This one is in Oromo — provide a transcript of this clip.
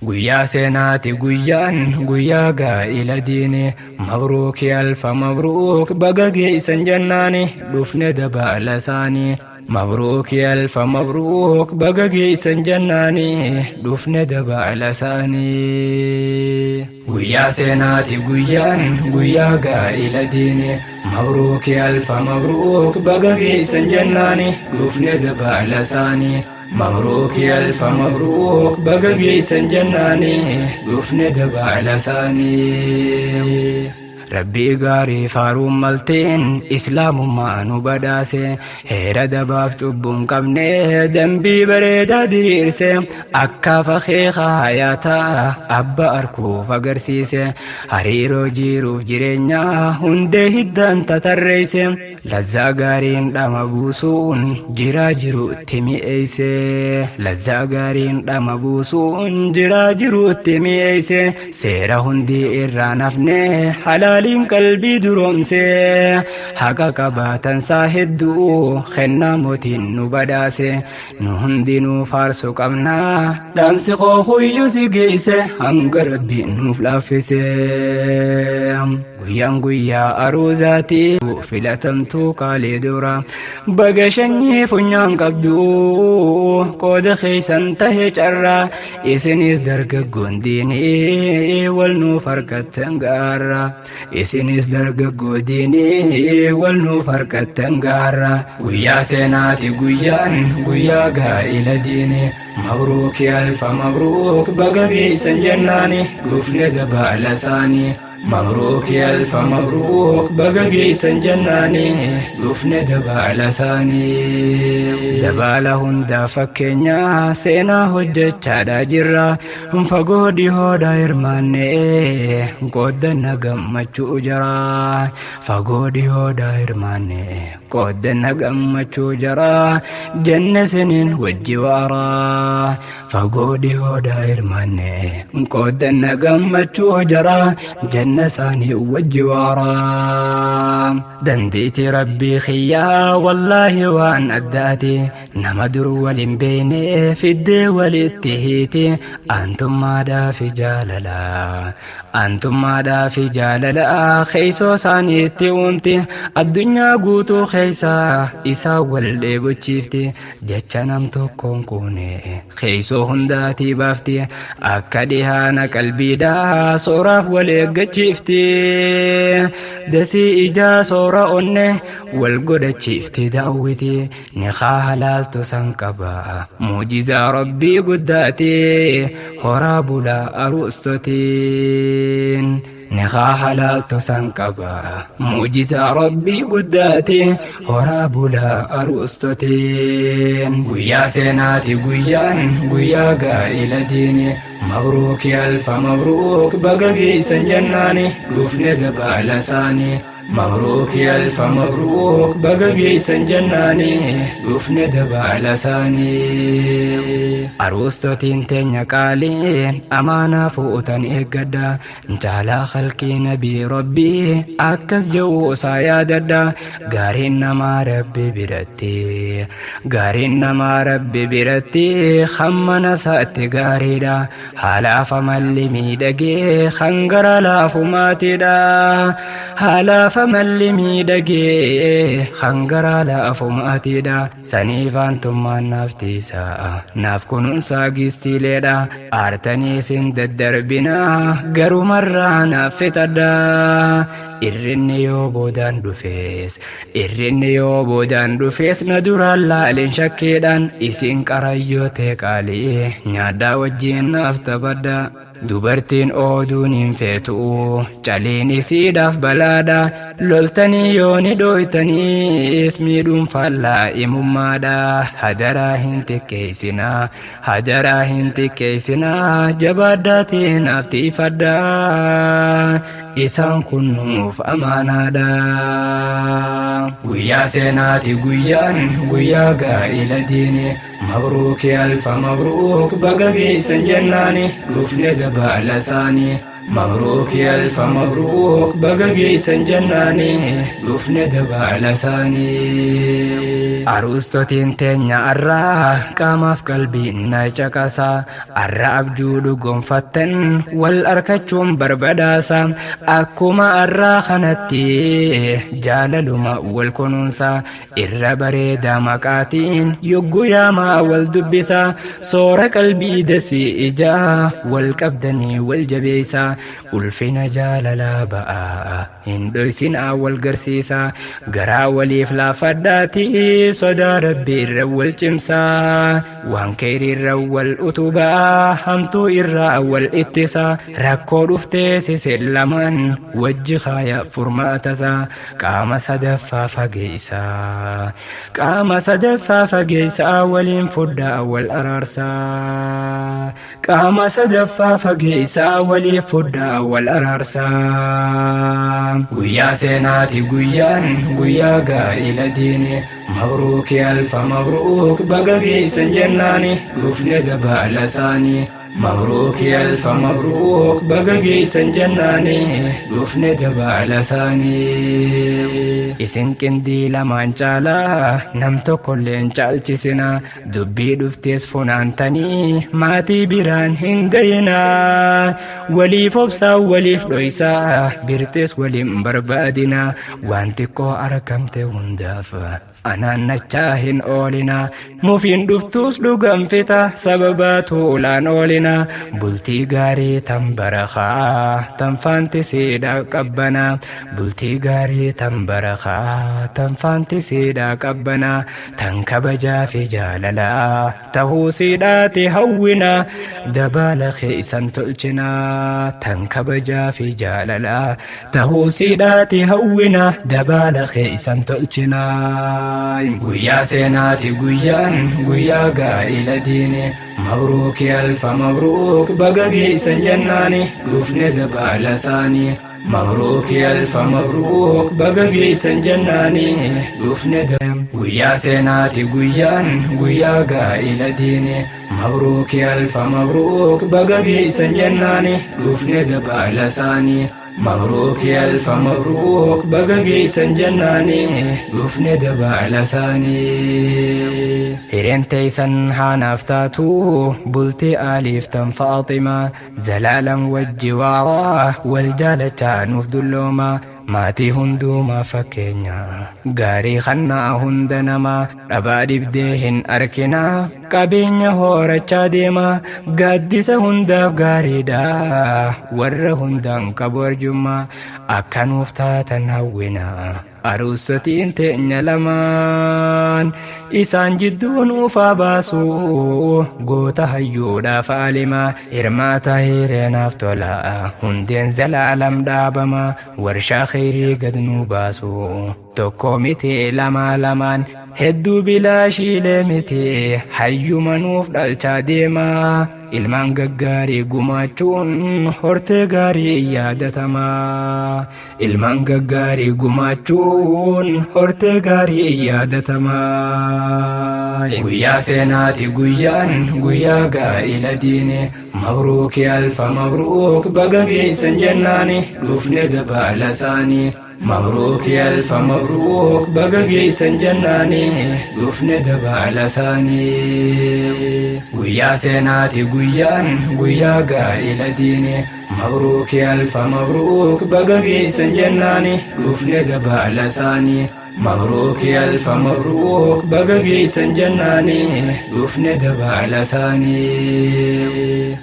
Guyyaa seenaati guyyaan guyyaa gaa'ila diini. Mabruuki alfa mabruuk baga geessan jennaani dhufne dabaala isaanii. Mabruuki alfa mabruuk baga geessan jennaani dhufne dabaala isaanii. Guyyaa seenaati guyyaan guyyaa gaa'ila diini. Mabruuki alfa mabruuk baga geessan jennaani dhufne dabaala isaanii. Mabruuki alfa mabruuk baga geessan jennaani dhufne dabaala isaanii. Rabbii gaarii faaruun malteen islaamummaa nu badhaase, heera dabaaf cubbuun qabne dambii bareedaa diriirse, akka fakeeka hayaataa abba arkuuf agarsiise, hariiroo jiruuf jireenyaa hundee hiddaan tatarreesse, lazzaa gaariin dhama buusuun jiraa jiruutti mi'eeyse, lazzaa gaariin dhama buusuun jiraa jiruutti mi'eeyse, seera hundii irraa nafne halaaliin qalbii duroomse, haqa qabaatan saa hedduu kennaa mootiin nu badhaase, nu hundinuu faarsu qabnaa dhaamsi koo huyyuu si geesse hanga rabbiin nuuf laaffise. Guyyaan guyyaa aruuzaati filatamtuu qaalii dura, baga shanyii funyaan qabdu qooda keessan tahe carraa, isinis dargaggoon diinii wal nuuf harkattan gaarra, isinis dargaggoo diinii wal nuuf harkattan gaarra. Guyyaa seenaati guyyaan guyyaa gaa'ila diinii. Mabruuki alfa mabruuk baga geessan jennaani dhufne dabaala isaanii. Mabruuki alfa mabruuk baga geessan jennaani dhufne dabaala isaanii. Dabaala hundaa fakkeenya seenaa hojjechaadha jirra, fagoo dhihoodha hirmaanne qooddanna gammachuu jira, fagoo dhihoodha hirmaanne qooddanna gammachuu jira jenne sinin wajji waaraa, fagoo dhihoodha hirmaanne qooddanna gammachuu jira jenne isaanii wajji waaraa. Dandeettii rabbii kiyyaa wallaahi waan addaati, nama dur waliin beekne fiddee walitti hiiti, aantummaadhaa fi jaalala, aantummaadhaa fi jaalala keessoo isaaniitti uumti, addunyaa guutuu keessaa isaa wal dheebochiifti, jecha nam tokkoon kuune keessoo hundaatii baafti, akka dhihaana qalbiidhaa sooraaf wal eeggachiifti, dasii ijaa soora onne wal godhachiifti, daawwiti niqaa halaaltu san qaba muujizaa rabbii guddaati, horaa bulaa aruustotiin. Niqaa halaaltu san qaba muujizaa rabbii guddaati, horaa bulaa aruustotiin. Guyyaa seenaati guyyaan guyyaa gaa'ila diini. Mabruuki alfa mabruuk baga geessan jennaani dhufne dabaala isaanii. Mabruuki alfa mabruuk baga geessan jennaani dhufne dabaala isaanii. Aruustotiin teenya qaaliin amaanaa fuutan eeggadha, jaalaa khalqii nabii rabbii akkas jedhu isaa yaadadha, gaariin namaa rabbi biratti, gaariin namaa rabbi biratti hammana isaatti gaariidha, haalaaf amalli miidhagee hangara laafumaatidha, haalaaf amalli miidhagee hangara laafumaatidha, saniif aantummaan naaf tiisa naaf kunuunsaa gistiileedha, aartanii isin daddarbinaa garumarraa naaf fixadha, irrinni yoo boodaan dhufees, irrinni yoo boodaan dhufees na duraan laalin shakkiidhaan, isin qarayyoo ta'e qaalii nyaadhaa wajjin naaf taphadha. Dubartiin ooduun hin feetu caliin isiidhaaf balaadha, loltanii yoo ni dhooytaniis miidhuun faallaa imummaadha, hadaraa hin xiqqeessinaa, hadaraa hin xiqqeessinaa, jabaadhaatiin naaf tiifadhaa, isaan kun nuuf amaanaadha. Guyyaa seenaati guyyaan guyyaa gaa'ila diini. Mabruuki alfa mabruuk baga geessan jennaani dhufne dabaala isaanii. Mabruuki alfa mabruuk baga geessan jennaani dhufne dabaala isaanii. Aruustotiin teenya arraa qaamaaf qalbiin na caqasa, arra abjuu dhugoonfattan wal arkachuun barbadaasa. Akkuma arraa kanatti jaalaluma wal kunuunsa, irra bareedaa maqaatiin yogguu yaamaa wal dubbisa. Soora qalbii dasii ijaa wal qabdanii wal jabeessa, ulfina jaalalaa ba'aa hin dhoysinaa wal garsiisa. Garaa waliif laafadhaatii sodaa rabbii irra wal cimsaa, waan kheyrii irra wal utubaa, hamtuu irraa wal ittisa. Rakkoo dhuftee sise lamaan wajji kaaya furmaatasa. Qaama sadaffaa fageessaa, qaama sadaffaa fageessaa, waliin fudhaa wal araarsaa. Qaama sadaffaa fageessaa, waliif fudhaa wal araarsaa. Guyyaa seenaati guyyaan guyyaa gaa'ila diini. Mabruuki alfa mabruuk baga geessan jennaani dhufne dabaala isaanii. Mabruuki alfa mabruuk baga geessan jennaani dhufne dabaala isaanii. Isin qindii lamaan caalaa nam tokkollee hin caalchisina, dubbii dhuftees funaantanii maatii biraan hin gayina. Waliif obsaa, waliif dhoysaa, birtees waliin barbaadina. Waan xiqqoo argamte hundaaf anaannachaa hin oolina. Mufiin dhuftuus dhuganfita, sababaatu ulaan oolina. Bultii gaarii tan barakaa tan faantisiidha qabbana, bultii gaarii tan barakaa tan faantisiidha qabbana, tan kabajaa fi jaalalaa tahuu siidhaati hawwina. Dabaala keessan tolchina, tan kabajaa fi jaalalaa tahuu siidhaati hawwina, dabaala keessan tolchina. Guyyaa seenaati guyyaan guyyaa gaa'ila diini. Mabruuki alfa mabruuk baga geessan jennaani dhufne dabaala isaanii. Mabruuki alfa mabruuk baga geessan jennaani dhufne. Guyyaa seenaati guyyaan guyyaa gaa'ila diini. Mabruuki alfa mabruuk baga geessan jennaani dhufne dabaala isaanii. Mabruuki alfa mabruuk baga geessan jennaani dhufne dabaala isaanii. Hireen teessan haanaaf taatu bultii aaliif tan Faaximaa, zalaalam wajji waaraa wal jaalachaa nuuf dullooma. Maatii hundumaa fakkeenya gaarii kannaa hunda nama dhabaa dhibdee hin arkina, qabeenya horachaa deema. Gaaddisa hundaaf gaariidha, warra hundaan qabu arjummaa akka nuuf taatan hawwina. Aruusotiin teenya lamaan isaan jidduu nuufaa baasu goota hayyuudhaaf aalima. Hirmaata hireenaaf tola, hundeen zalaalam dhaabama, warshaa kheyrii gad nuu baasu. Tokko miti, lama lamaan, hedduu bilaashiilee miti, hayyuma nuuf dhalchaa deema. Ilmaan gaggaarii gumaachuun hortee gaarii yaadatama. Ilmaan gaggaarii gumaachuun hortee gaarii yaadatama. Guyyaa seenaati guyyaan guyyaa gaa'ila diini. Mabruuki alfa mabruuk baga geessan jennaani dhufne dabaala isaanii. Mabruuki alfa mabruuk baga geessan jennaani dhufne dabaala isaanii. Guyyaa seenaati guyyaan guyyaa gaa'ila diini. Mabruuki alfa mabruuk baga geessan jennaani dhufne dabaala isaanii. Mabruuki alfa mabruuk baga geessan jennaani dhufne dabaala isaanii.